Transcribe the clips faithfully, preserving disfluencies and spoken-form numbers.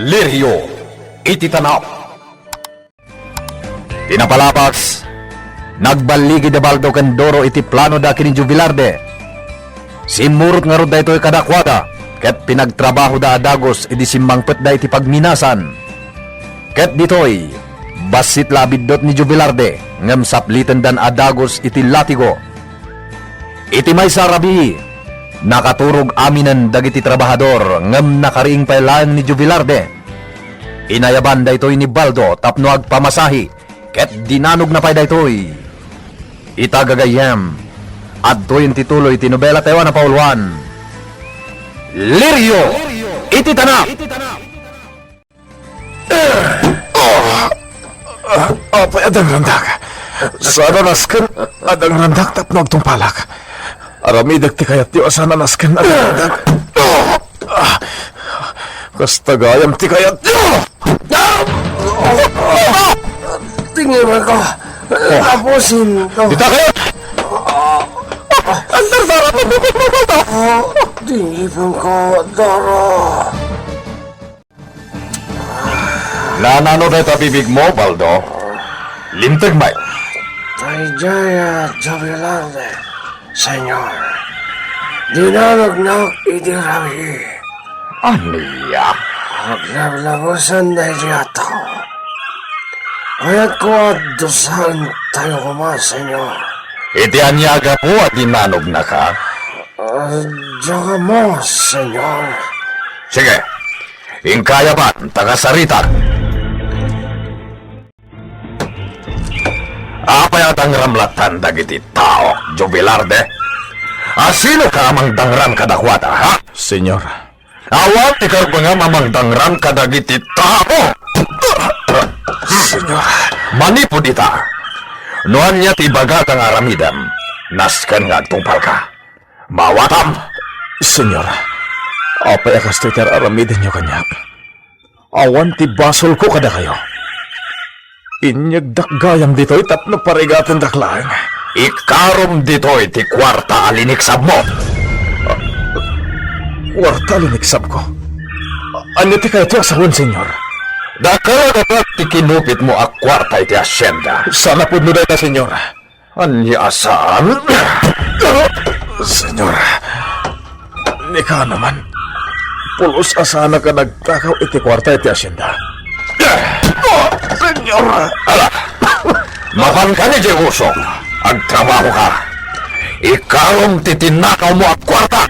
Lirio iti tanap. Ti napalabas, nagballigi da Baldo ken Doro iti planoda ken ni Jovelarde. Simmurot ngarud daytoy kadakuada, ket pinagtrabahoda a dagus idi simmangpetda iti pagminasan. Ket ditoy, bassit la a biddut ni Jovelarde, ngem saplitendan a dagus iti latigo. Iti maysa a rabii, nakaturog aminen dagiti trabahador ngem nakariing pay laeng ni Jovelarde. Inayaban daytoy ni Baldo tapno agpamasahi ket dinanogna pay daytoy. Ita gagayyem, adtoyen ti tuloy ti nobela tayo a napauluan, Lirio iti Tanap. Ah, ah, apay a dangrandak? Saan a nasken a dangrandak tapno agtungpalak. Aramidek ti kayatyo a saan a nasken a dangrandak. Ah, kasta gayam ti kayatyo. Tingiran ko. Tapusin ko. Dita kayo! Ang dardara, pagpipit mo, Baldo! Tingiran ko, Doro. Nanano dayta bibigmo, Baldo? Limteg met. Daydiay a Jovelarde, Señor. Dinanognak idi rabii. Ania? Aglablabusan daydiay a tao. Kayatko a dusaentayo koma, Señor. Iti ania a gapu a dinanognaka? Ah, diak ammo, Señor. Sige, inka ayaban ta kasaritak. Apay a dangramlatan dagiti tao, Jovelarde? A sinoka a mangdangram kadakuada, ha? Señor. Awan ti karbengam a mangdangram kadagiti tao. Señor. Manipud ita, no ania ti ibagaka nga aramidem, nasken nga agtungpalka. Maawatam! Señor, apay a kastoy ti ar-aramidenyo kaniak? Awan ti basolko kadakayo. Inyegdak gayam ditoy tapno parigatendak laeng. Ikarom ditoy ti kuarta a liniksabmo. Kuarta a liniksabko? Ania ti kayatyo a sawen, Señor? Dakkel a dapat ti kinupitmo a kuarta iti hacienda. Saan a pudno dayta, Señor. Ania a saan? Señor, ni kaano man, pulos a saanak a nagtakaw iti kuarta iti hacienda. Señor! Ala! Mapanka ni Diego, agtrabahoka. Ikarom ti tinakawmo a kuarta.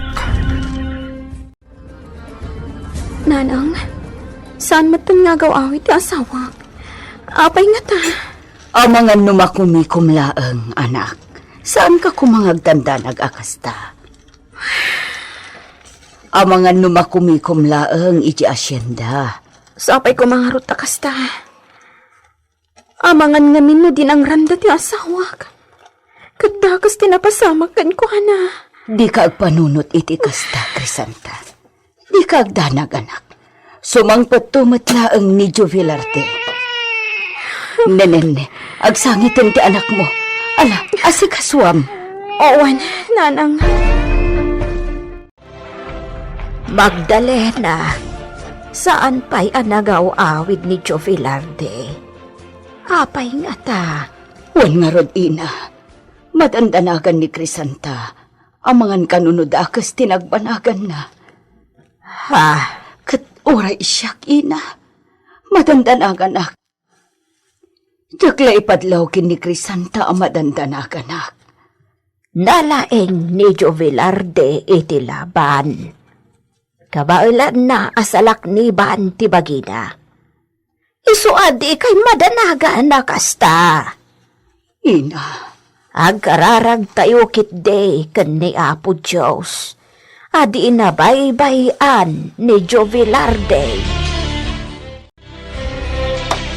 Nanang, saan metten nga agaw-awid ti asawak. Apay ngata? Amangan no makumikom laeng, anak. Saanka koma nga agdandanag a kasta. Amangan no makumikom laeng iti hacienda. Sapay koma ngarud ta kasta. Amangan ngamin no dinangranda ti asawak. Ket dakes ti napasamak kenkuana. Dika agpanunot iti kasta, Crisanta. Dika agdanag, anak. Sumangpetto met laeng ni Jovelarde. Nenen, agsangiten ti anakmo. Ala, asikasuam. Wen, nanang. Magdalena, saan pay a nagaw-awid ni Jovelarde? Apay ngata? Wen ngarud, ina. Madandanagan ni Crisanta. Amangan kano no dakes ti nagbanaganna. Ha? Ket uray siak, ina. Madandanaganak. Diak la ipadlaw ken ni Crisanta a madandanaganak. Nalaing ni Jovelarde iti laban. Kabaelanna a salakniban ti bagina. Isu a dikay madanagan a kasta. Ina. Agkararagtayo ketdi ken ni Apo Dios a di inabaybay-an ni Jovelarde.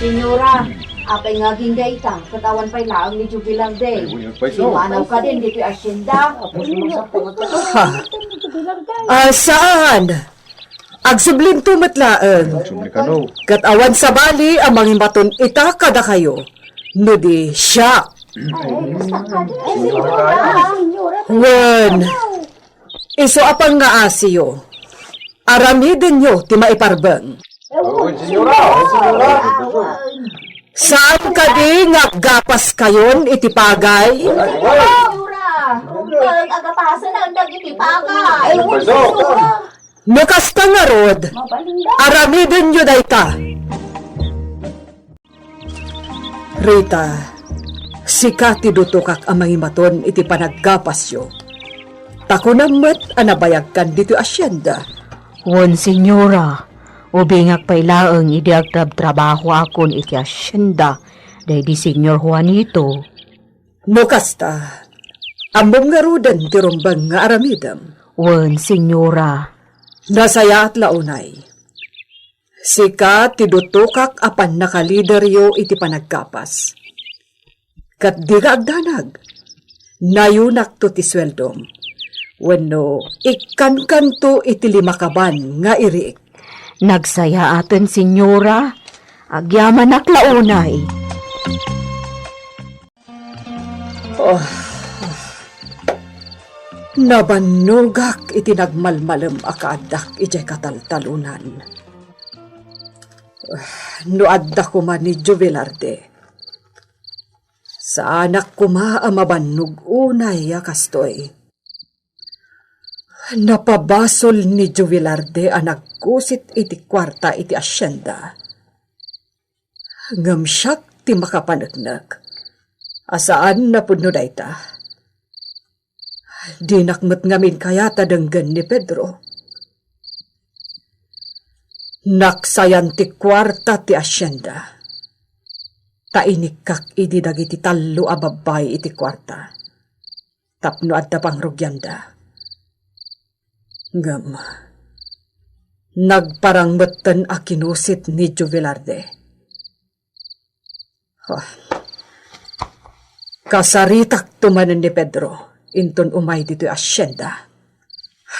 Señora, apay nga agingga ita, ket awan pay laeng ni Jovelarde. Ay, wen, pay so. Imanaw kadin ditoy hacienda. Ha? Ah, saan? Agsublinto met laeng. Agsubli kano. Ket awan sabali a mangimaton ita kadakayo, no di siak. Wen, isu a pangngaasiyo, aramidenyo ti maiparbeng. Saan kadi nga aggapaskayon iti pagay? Senyora, ket agapasen dagiti pagay. Ay, senyora. No kasta ngarud, aramidenyo dayta. Rita, sika ti dutokak a mangimaton iti panaggapasyo. Ta kunam met a nabayagkan ditoy asienda. Wen, senyora, ubingak pay laeng idi agtrabtrabahoakon iti asienda daydi Señor Juanito. No kasta, ammom ngaruden ti rumbeng nga aramidem? Wen, senyora. Nasayaat la unay. Sika ti dutokak a pannakalideryo iti panagkapas. Ket dika agdanag, nayonakto ti sueldom. Wenno, ikkankanto iti lima kaban nga iriik. Nagsayaaten, senyora. Agyamanak la unay. Ah, nabannogak iti nagmalmalem a kaaddak idiay kataltalonan. Ah, no adda koma ni Jovelarde, saanak koma a mabannog unay a kastoy. Napabasol ni Jovelarde a nagkusit iti kuarta iti asienda. Ngem siak ti makapaneknek a saan a pudno dayta. Dinak met ngamin kayat a denggen ni Pedro. Naksayan ti kuarta ti asienda. Ta inikkak idi dagiti tallo a babbai iti kuarta tapno adda pangrugianda. Ngem, nagparang metten a kinusit ni Jovelarde. Ah, kasaritakto manen ni Pedro inton umay ditoy asienda.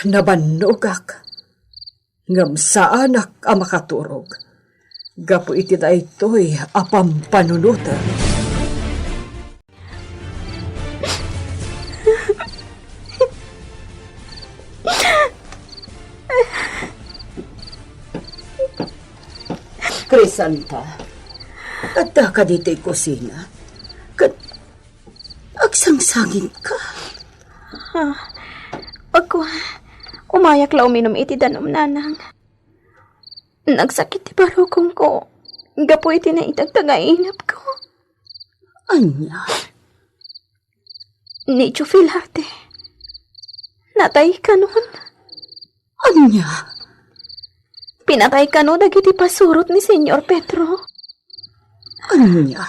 Nabannogak, ngem saanak a makaturog gapu iti daytoy a pampanunoten. Crisanta, addaka ditoy kusina ket agsangsanginka. Ah, agko, umayak la uminum iti danum, nanang. Nagsakit ti barukongko gapu iti naitagtagainepko. Ania? Ni Jovelarte, natay kanon? Ania? Pinatay kano dagiti pasurot ni Señor Pedro? Ania?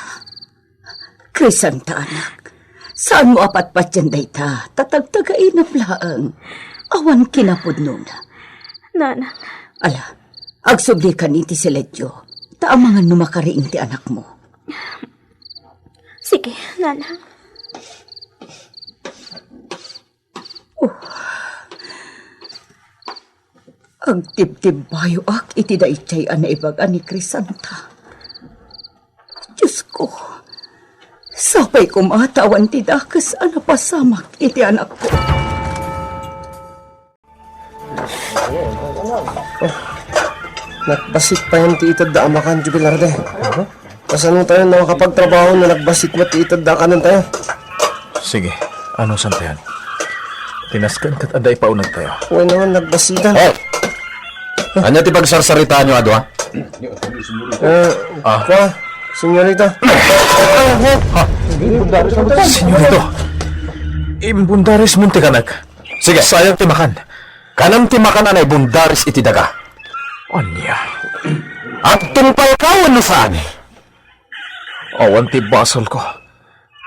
Crisanta, anak, saanmo a patpatien dayta, ta tagtagainep laeng. Awan kinapudnona. Nanang. Ala, agsublikan iti siledyo, ta amangan no makariing ti anakmo. Sige, nanang. Oh. Agtibtibbayoak iti daydiay a naibaga ni Crisanta. Diosko, sapay koma ta awan ti dakes a napasamak iti anakko. Oh, nagbassit payen ti itedda a makan, Jubilarde. Kasano tayo nakapagtrabaho no nagbassit met ti itedda a kanen tayo? Sige, anusan tayo? Tinasken ket adda ipauneg tayo. Wen naman, nagbassitan. Hoy! Ania ti pagsarsaritaanyo a dua? Eh, Ah. Kua, senyorita. Senyorito, imbundarismo ti kanek. Sige. Sayang ti makan. Kanem ti makan a naibundaris iti daga. Ania? Agtungpalka wenno saan? Awan ti basolko.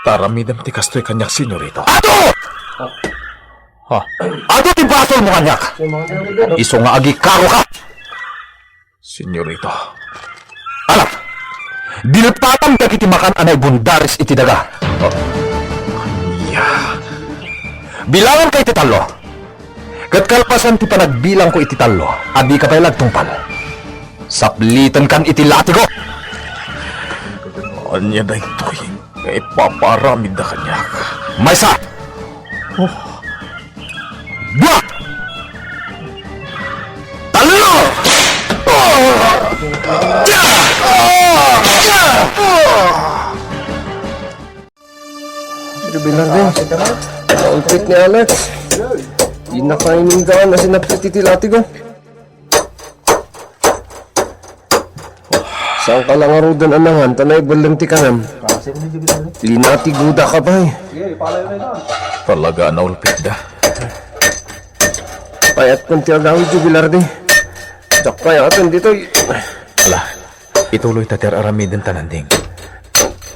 Ta aramidem ti kastoy kaniak, senyorito. Adu! Ha? Adu ti basolmo kaniak? Isu nga agikaroka. Senyorito. Anak, dilpatam dagiti makan a naibundaris iti daga. Ania? Bilanganka iti tallo. Ket kalpasan ti panagbilangko iti tallo, adika pay la agtungpal. Saplitenkan iti latigo. Ania daytoy nga ipapaaramidda kaniak? Maysa! Oh. Dua! Tallo! Oh! Jubilar din. Naulpit ni Alex. Di na kayo ninggaan na sinapit iti latigo. Saan ka lang arudan anangan, ta naibelleng ti kanam. Linatigoda ka pay. Talaga a naulpitda. Payat kun ti agawid, Jubilar di. Diak payaten ditoy. Ala, ituloy ta ti ar-aramidenta, Nanding.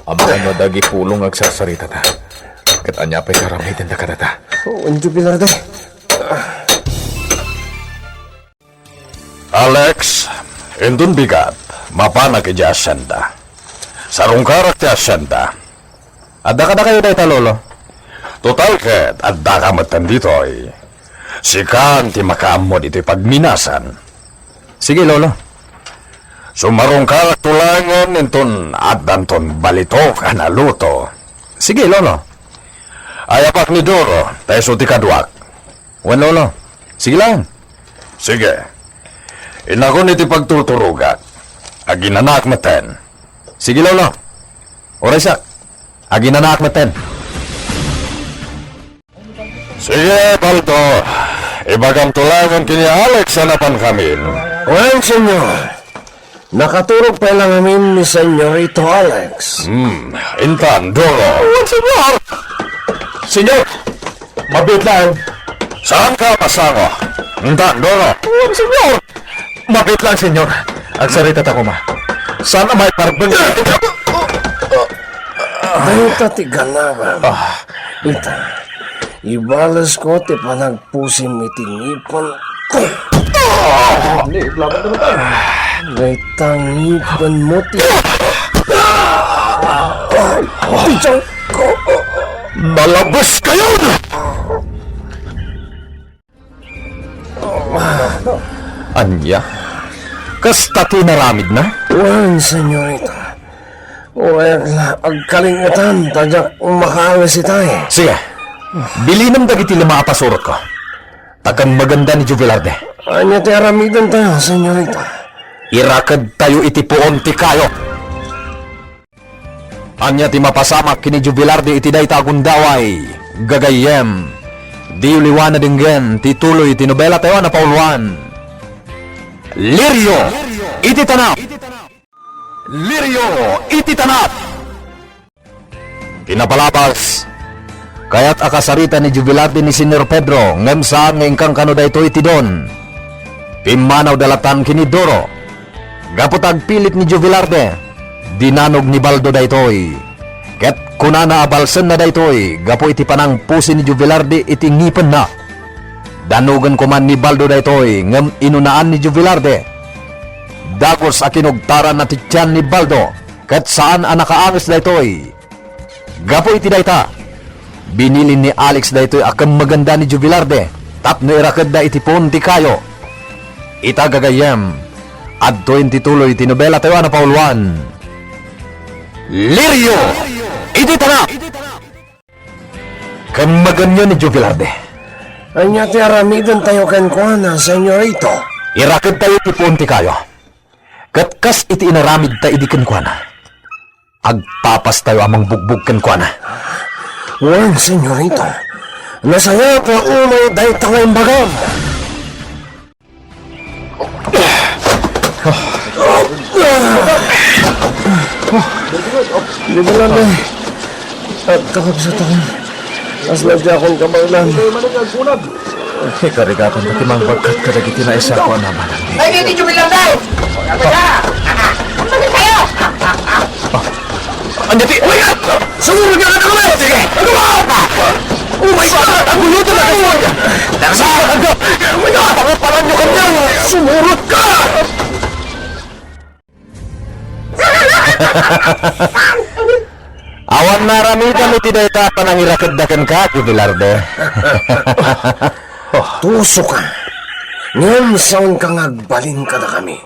Amangan no adda agipulong nga agsarsaritata. Ket ania pay ti aramidenda kadata? Oo, Jubilar di. Alex, inton bigat, mapanak idiay asienda. Sarungkarak ti asienda. Adda kadakayo dayta, Lolo? Total ket, addaka metten ditoy. Sika ti makaammod itoy pagminasan. Sige, Lolo. Sumarungkarakto laengen inton addanton balitok a naluto. Sige, Lolo. Ayapak ni Doro, ta isu ti kaduak. Wen, Lolo. Sige lang. Sige. Inakon iti pagturturogak. Aginanaak metten. Sige, Lolo. Oraysak. Aginanaak metten. Sige, Baldo. Ibagamto laengen ken ni Alex a napankamin. Wen, senyor. Nakaturog pay lang amin ni Senyorito Alex. Hmm, intan, Doro. Wen, senyor! Senyor! Mabiit lang. Saan ka masango? Intan, Doro. Wen, senyor! Mabiit lang, senyor. Agsarita ta koma. Saan a maiparben? Dayta ti ganagan. Ah. Ita, ibalesko ti panag- pusim iti ngipen. Dayta ngipenmo ti, ti tiangko. Nalabes kayon! Ania? Kasta ti inaramidna? Wen, senyorita. Uray agla-, agkalingetan, ta diak makaawis itay. Sige. Bilinem dagiti lima a pasurotko. Ta kemmegenda ni Jubilarde. Ania ti aramidentayo, senyorita? Irakedtayo iti puon ti kayo. Ania ti mapasamak ken ni Jubilarde iti dayta a gundaway, gagayyem? Diyo liwa a denggen ti tuloy ti nobelatayo a napauluan, Lirio iti Tanap. Lirio iti Tanap. Kinapalabas, kayat a kasarita ni Jubilarde ni Senyor Pedro, ngem saan nga inkankano daytoy ti don. Pimmanawda latan ken ni Doro. Gapu ta agpilit ni Jubilarde, dinanog ni Baldo daytoy. Ket kunana a balsenna daytoy gapu iti panangpusi ni Jubilarde iti ngipenna. Danogen koma ni Baldo daytoy, ngem inunaan ni Jubilarde. Dagus a kinugtaranna ti tian ni Baldo, ket saan a nakaanges daytoy. Gapu iti dayta, binilin ni Alex daytoy a kemmegenda ni Jubilarde tapno irakedda iti puon ti kayo. Ita, gagayyem, adtoyen ti tuloy ti nobelatayo a napauluan, Lirio iti Tanap. Kemmegenyo ni Jubilarde. Ania ti aramidentayo kenkuana, senyorito? Irakedtayo ti puon ti kayo. Ket kas iti inaramidta idi kenkuana, agpapastayo a mangbugbog kenkuana. Wen, senyorito. Nasayaat nga umay dayta nga imbagam. Di ba lang, eh? At kakabsat ako. As na di akong kabalan. Ikarigatan pati mangbagkat kadagiti naisako a nabanag. Ay, di, di, di, di, di, di, di, di, di, di, Ania ti? Sumurot ka na naman! Sige! Ano ba? Oh my God! Ang gulo talaga mo! Darsa! Ano? Oh my God! Paranyo ka niya! Sumurot ka! Awan naramidam iti dayta a panangirakedda kenka, Jubilarde. Tuso ka. Ngem saan ka nga agbalin kadakami.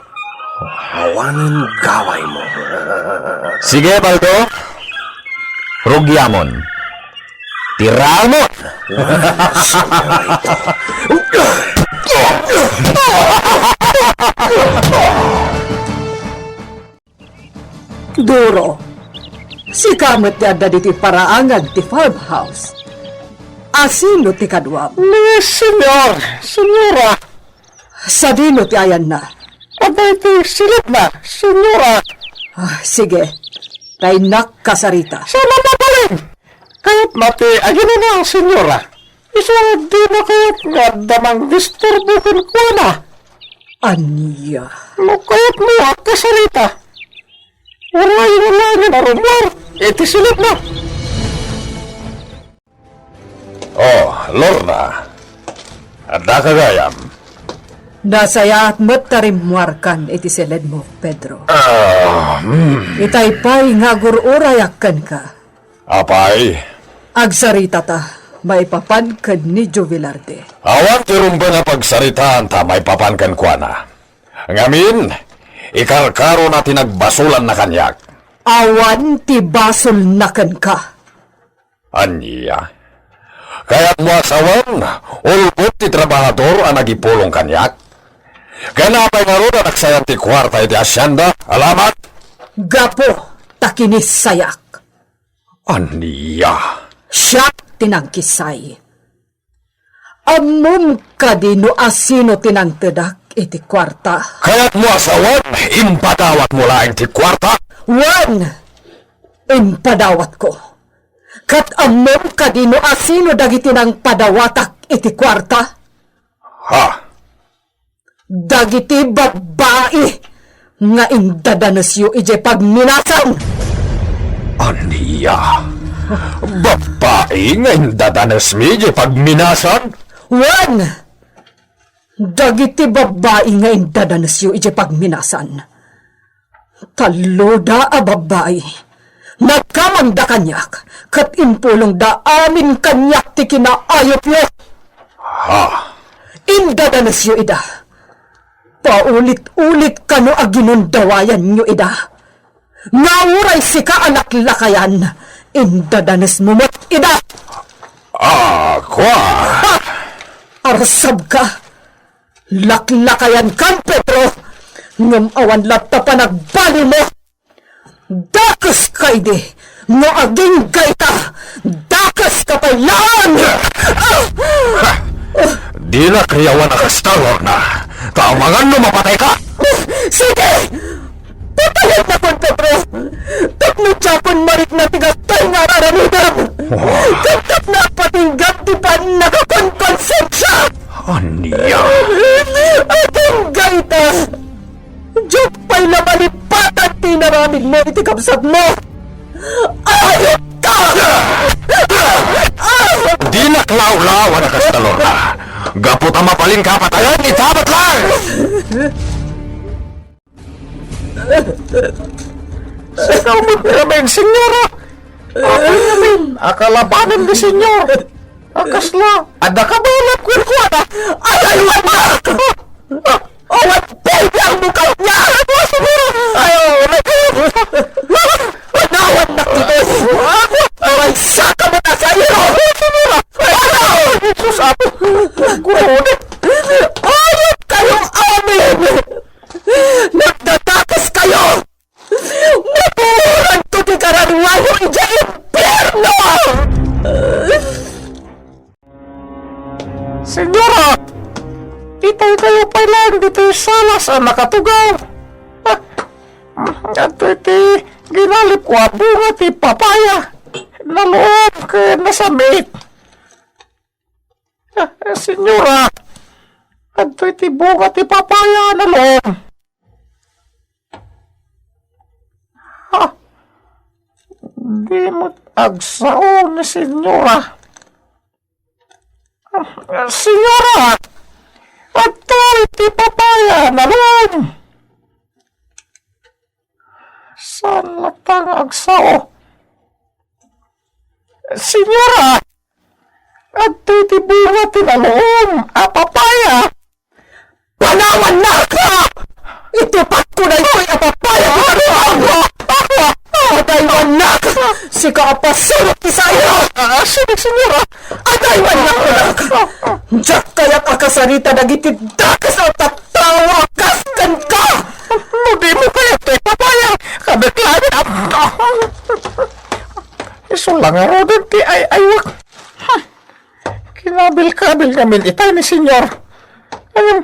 Awanen gawaymo. Sige, Baldo. Rugiamon. Tiraamon! Duro, sika met ti adda ditoy paraangan ti farmhouse. Asino ti kaduam? Ni Senyor, Senyora. Sadino ti ayanna? Adda iti silipna, Senyora. Ah, sige. Kaynak kasarita. Saan a mabalin? Kayatna ti aginana, Senyora. Isu a dina kayat nga adda mangdisturbo kenkuana. Ania? No kayatmo a kasarita, urayem laengen a rummuar iti silipna. Oh, Lorna. Addaka gayam. Nasayaat met ta rimmuarkan iti siledmo, Pedro. Ah, hmm. Itay pay nga agur-urayak kenka. Apay? Agsaritata maipapan ken ni Joe Velarde. Awan ti rumbeng a pagsaritaanta maipapan kenkuana. Ngamin, ikarkarona ti nagbasolanna kaniak. Awan ti basolna kenka. Ania? Kayatmo a sawen, ulbod ti trabahador a nagipulong kaniak? Ken apay ngarud a nagsayan ti kuarta iti asienda? Alamat! Gapu ta kinisayak. Ania? Siak ti nangkisay. Ammom kadi no asino ti nangtedak iti kuarta? Kayatmo a sawen, impadawatmo laeng ti kuarta? Wen, impadawatko. Ket ammom kadi no asino dagiti nangpadawatak iti kuarta? Ha? Dagiti babbai nga indadanesyo idiay pagminasan. Ania? Babbai nga indadanesmi idiay pagminasan? Wen, dagiti babbai nga indadanesyo idiay pagminasan. Talloda a babbai, nagkamangda kaniak, ket impulongda amin kaniak ti kinaayupyo. Ha? Indadanesyo ida. Paulit-ulit kano a ginundawayanyo ida. Nga uray sika a laklakayan, indadanesmo met ida. Ah, kua? Ha! Arsabka! Laklakayankan, Pedro, ngem awan latta panagbaliwmo. Dakeska idi, no agingga ita, dakeska pay laeng! Ah! Ha! Dinak riawan a kasta, Lorna, ta amangan no mapatayka! Sige! Patayenakon, Pedro! Tapno diakon marikna ti gastoy nga ar-aramidem! Wow. Ket tapno agpatinggad ti pannakakonkonsensia! Ania? Agingga ita! Diak pay la malipatan ti inaramidmo iti kabsatmo! Ayupka! Dinak lawlaw a nakas, Lorna. Gapu ta mapalinka a patayen, ita met laeng! Sika met ngamin, Senyora! Apay ngamin a kalabanem ni Senyor? A kasla, adda kabalak kenkuana? Ay, ay, wala! Awan pwede ang mukha niya! Ay, oh, nanawan na kita! Aray, saka mo na sa iyo! Jesus, apo! Gurode! Ayat kayo, amin! Nagdadakas kayo! Mapuoranto ti kararwayo idiay impierno! Senyora, itay kayo pay laeng ditoy salas a nakatugaw. Ah, adtoy ti ginalipko a bunga ti papaya. Naluom ken nasamit. Ah, Senyora, adtoy ti bunga ti papaya a naluom. Ha? Di met agsao ni Senyora. Ah, Senyora, adtoy ti papaya a naluom. Saan latta nga agsao? Senyora, adtoy ti bunga ti naluom a papaya. Panawannaka! Itupatko daytoy a papaya ti naluom! Padaywannaka! Sika a pasurot ti sayo! Ah, sige, senyora. Adaywannaka! Diak kayat a kasarita dagiti dakes a tattao a kas kenka! No dimo kayat ti papaya, Naklabi na. Isu lang nga roden ti ay-aywak. Kinabil-kabil ngamin itay ni Senyor. Ayun.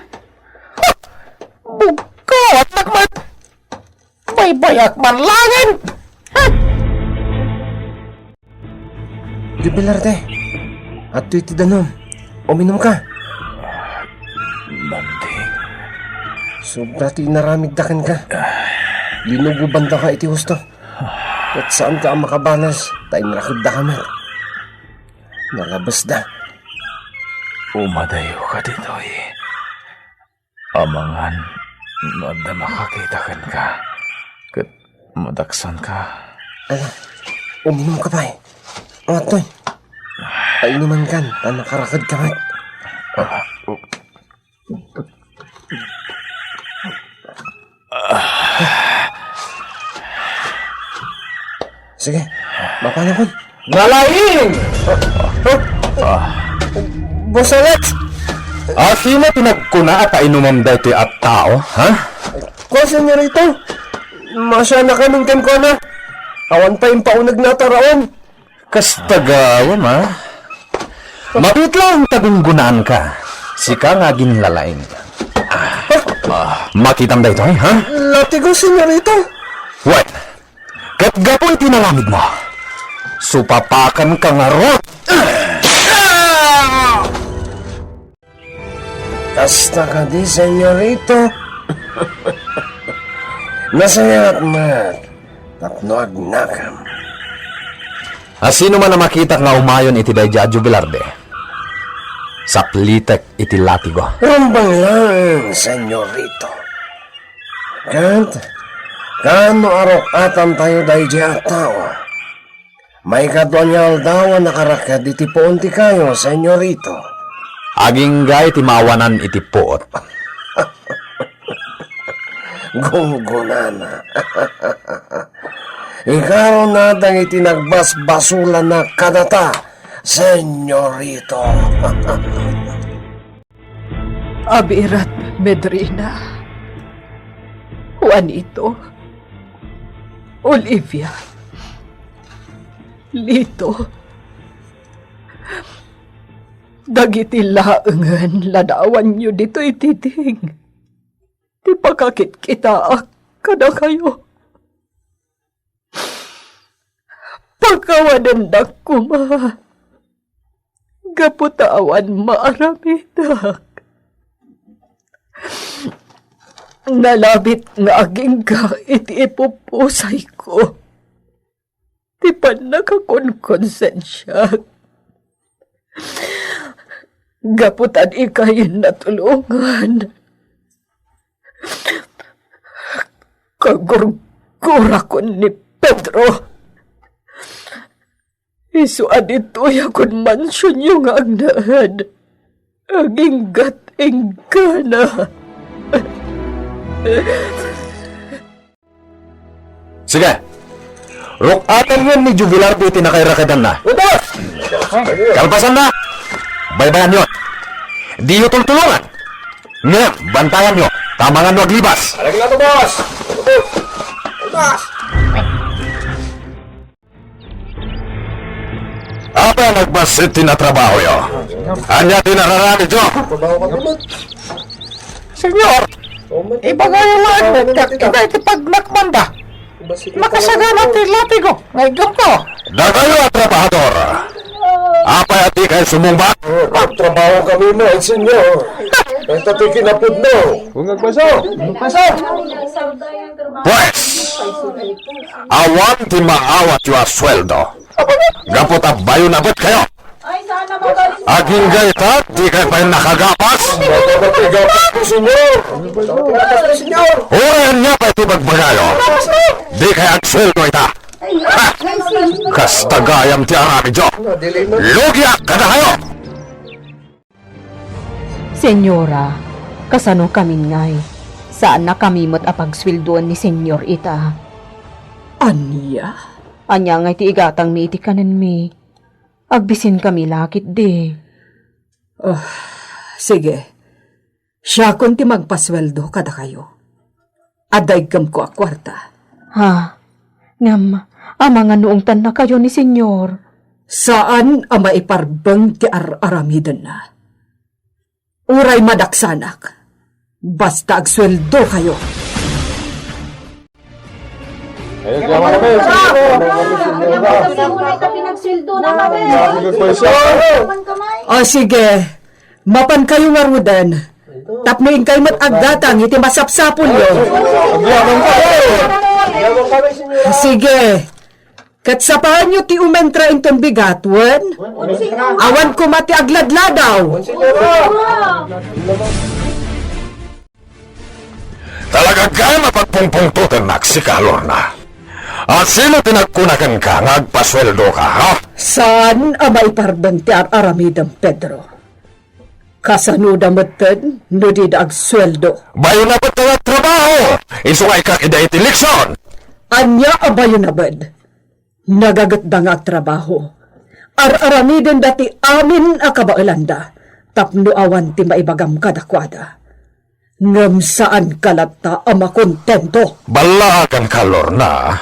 Bugkawat nakman. Baybayak man langin. Jubilarte, adtoy ti danum. Uminumka. Banding. Sobra ti inaramidda kenka. Linugobandaka iti husto. Ket saanka a makabalas ta inrakeddaka met. Nalabesda. Umadayoka ditoy. Amangan no adda makakita kenka ket madaksanka. Ala, uminumka pay. Atoy. Painumankan ta nakarakedka met. Sige, mapanakon. Nalaing! Boss Alex! Asino ti nagkuna a painumam daytoy a tao, ha? Ko, senyorito. Masianakamin kenkuana. Awan pay impaunegna a taraon. Kasta gawam, ha? Mapit lang ta gunggunaanka. Sika nga aginlalaing. Ah, makitam daytoy, ha? Latigo, senyorito. Wen, ket gapu iti naramidmo, supapakanka ngarud. Kasta kadi, senyorito? Nasayaat met tapno agnakam. Asino man a makitak nga umayon iti daydi a jubilarde, saplitek iti latigo. Rumbeng laeng, senyorito. Ket, kaano a ruk-atantayo daydi a tao? Maikadua nga aldaw a nakaraked iti puon ti kayo, senyorito. Agingga iti maawanan iti puot. Gunggonana. Ikaruna dagiti nagbasbasolana kadata, senyorito. Abirat, Medrina, Juanito, Olivia, Lito, dagiti laengen ladawanyo ditoy diding ti pakakitkitaak kadakayo. Pakawanendak koma gapu ta awan maaramidak. Nalabit nga agingga iti ipupusayko ti pannakakonkonsensiak. Gapu ta dikay natulongan, kagurgurakon ni Pedro. Isu a ditoy a kun mansionyo nga agnaed, aginggat inggana. Sige. Ruk-atanyon ni Jubilardo iti nakairakedanna. Ubos! Kalpasanna, baybayanyo. Diyo tultulongan. Ngem, bantayanyo, ta amangan no aglibas. Alagna to, boss! Ubos! Ubos! Apay a nagbassit ti natrabahoyo? Ania ti nararamidyo? Senyor, ibagayo laeng met ket ita iti pagnakmanda. Nakasagana ti latigo nga iggamko. Dakayo a trabahador, apay a dikay sumungbat? Agtrabaho kami met, senyor. Ita ti kinapudno. Kung agpaso. Agpaso. Pues, awan ti maawatyo a sueldo. Gapu ta bayon a betkayo. Agingga ita, dikay pay nakagapas. Nakagapas, senyor. Uray ania pay ti bagbagayo, dikay agsueldo ita. Ha! Kasta gayam ti aramidyo. Lugiak kadakayo. Senyora, kasano kamin ngay? Saannakami met a pagsueldoen ni Senyor ita. Ania? Ania ngay ti igatangmi iti kanenmi? Agbisinkami la ketdi. Ah, sige. Siakon ti magpasueldo kadakayo. Adda iggemko a kuarta. Ha? Ngem, amangan no ungtannakayo ni Señor. Saan a maiparbeng ti ar-aramidenna. Uray madaksanak, basta agsueldokayo. O sige, mapankayo ngaruden. Tapno inkay met aggatang iti masapsapulyo. Sige, ket sapaenyo ti umentra inton bigat wen awan koma ti agladladaw. Talaga gayam a pagpungpungtotennak, sika, Lorna. A sino ti nagkuna kenka nga agpasueldoka, ha? Saan a maiparbeng ti ar-aramidem, Pedro. Kasanoda metten no dida agsueldo? Bayo na met nga agtrabaho! Isu nga ikakida iti eleksyon! Ania a bayo na met? Nagagetda nga agtrabaho. Ar-aramidenda ti amin a kabaelanda tapno awan ti maibagam kadakuada. Ngem saanka latta a makontento. Ballaakanka, Lorna.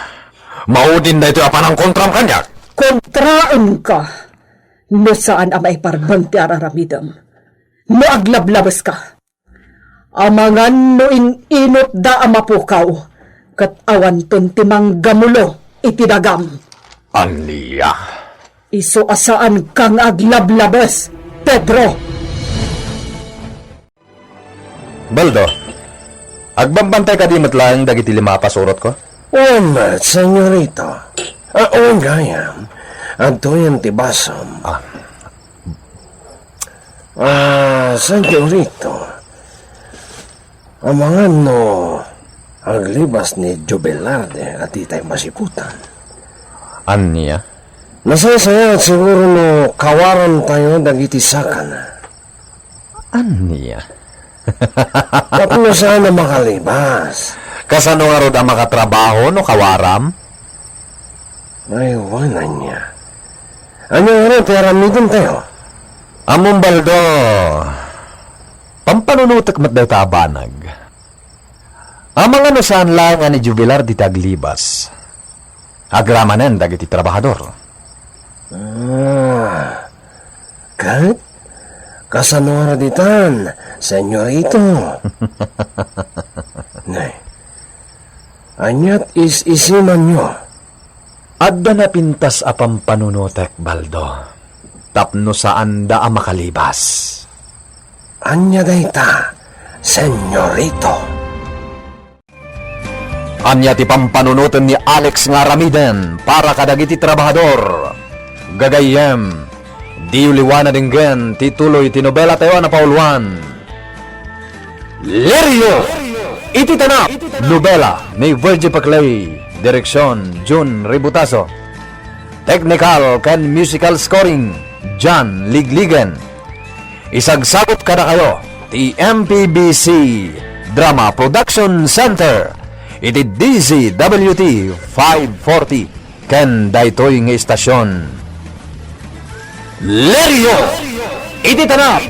Maudin daytoy a panangkontram kaniak. Kontraenka no saan a maiparbeng ti ar-aramidem. No aglablabeska, amangan no in-inutda a mapukaw, ket awanton ti manggamulo iti dagam. Ania? Isu a saanka nga aglablabes, Pedro! Baldo, agbambantay kadi met laeng dagiti lima a pasurotko? Wen met, senyorito. Ah, wen gayam. Adtoyen ti basam. Ah. Ah, senyorito. Amangan no aglibas ni Jubilarde a ditay masiputan. Ania? Nasaysayaat siguro no kawaramtayo dagiti sakana. Ania? Tapno saan a makalibas. Kasano ngarud a makatrabaho no kawaram? Ay, wen ania. Ania ngarud ti aramidentayo? Ammom, Baldo, pampanunotek met dayta a banag. Amangan no saan laeng a ni Jubilar dita aglibas. Agramanen dagiti trabahador. Ah, ket kasano ngarud ditan, senyorito? Nay, aniat is-isimanyo? Adda napintas a pampanunotek, Baldo, tapno saanda a makalibas. Ania dayta, senyorito? Ania ti pampanunoten ni Alex nga aramiden para kadagiti trabahador? Gagayyem, diyo liwan a denggen ti tuloy ti nobelatayo a napauluan, Lirio iti Tanap, nobela ni Virgie Paclay, direksion, Jun Ributaso. Technical ken musical scoring, John Ligligen. Isagsagut kadakayo ti M P B C Drama Production Center iti D Z W T five forty ken daytoy nga istasion. Lirio iti Tanap,